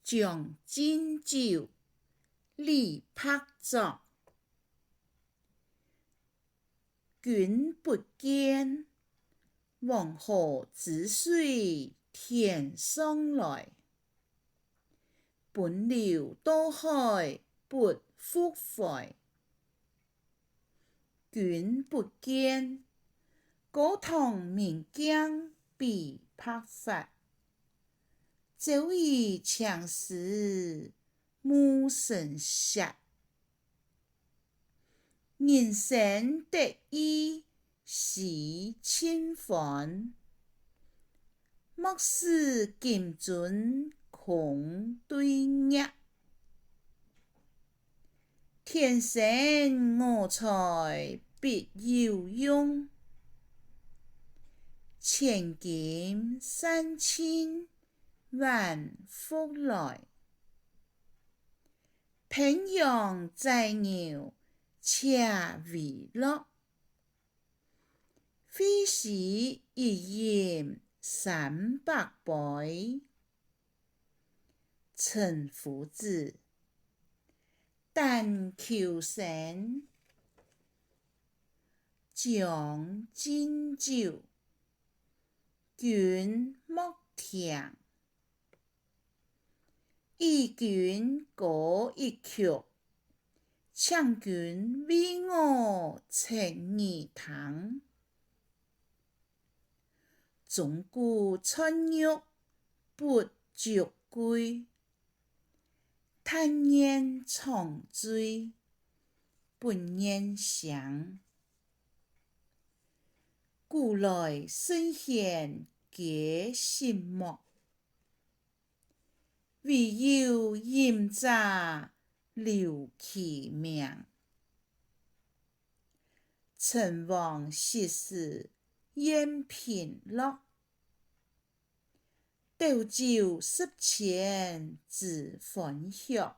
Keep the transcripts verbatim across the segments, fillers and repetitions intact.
將進酒，李白作。 君不見，黃河之水天上來，奔流到海不復回。君不見，高堂明鏡悲白髮，朝如青絲暮成雪。 人生得意須盡歡，莫使金樽空對月。天生我材必有用，千金散盡還復來。 朋羊宰牛且為樂，會須一飲三百杯。陳夫子，丹丘生，將進酒，君莫聽。 與君歌一曲，請君為我侧耳聽。鐘鼓饌玉不足貴，但願長醉不願醒。古來聖賢皆寂寞， 惟有飲者留其名。陳王昔時宴平樂，斗酒十千恣歡謔。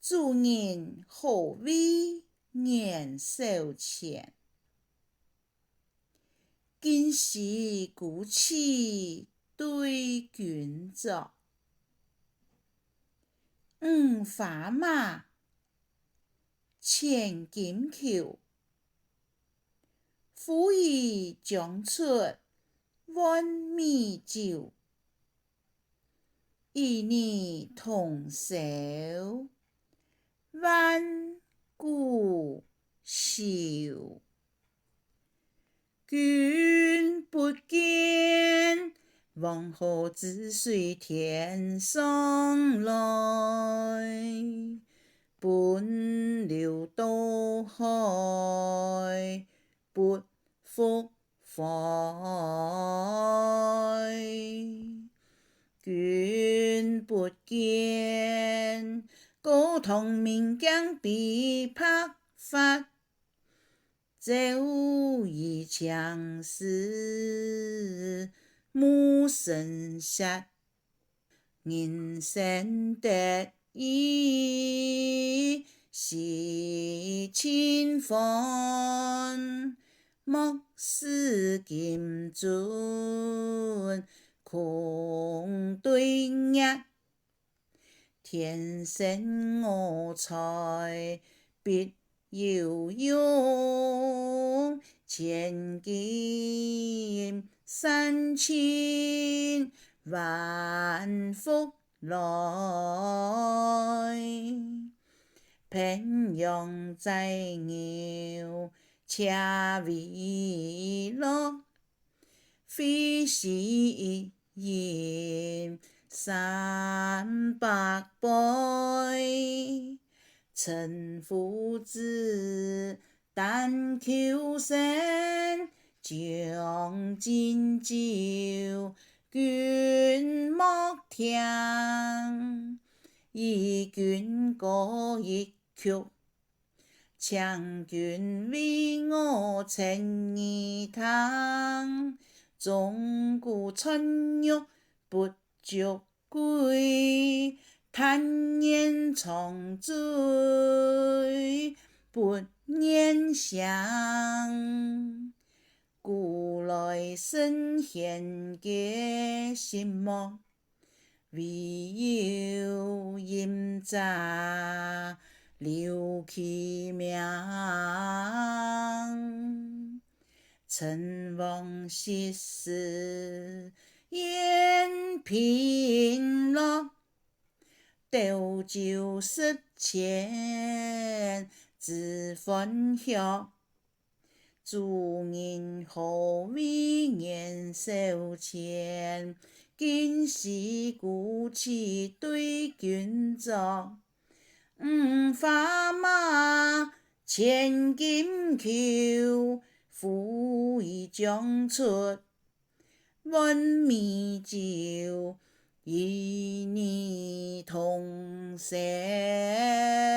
主人何為言少錢， 今夕孤棲對君酌。五花馬，千金裘，呼兒將出換美酒。 與爾同銷萬古愁。君不見，黃河之水天上來，奔流到海不復 回。君不見，高堂明鏡悲白髮，朝如青絲暮成雪。 人生得意須盡歡，莫使金樽空對月。天生我材必 有用，千金散盡還復來。朋羊宰牛且為樂， 會須一飲三百杯。陳夫子，丹丘生，將進酒，君莫聽。與君歌一曲， 請君為我側耳聽。鐘鼓饌玉不足貴，但願長醉不願醒。古來聖賢皆寂寞，唯有飲茶留其名。陳王昔時宴平樂， 斗酒十千恣歡謔。主人何為年少賤，今時鼓起對君酌。五花馬，千金裘，呼兒將出， 換美酒，與你同銷。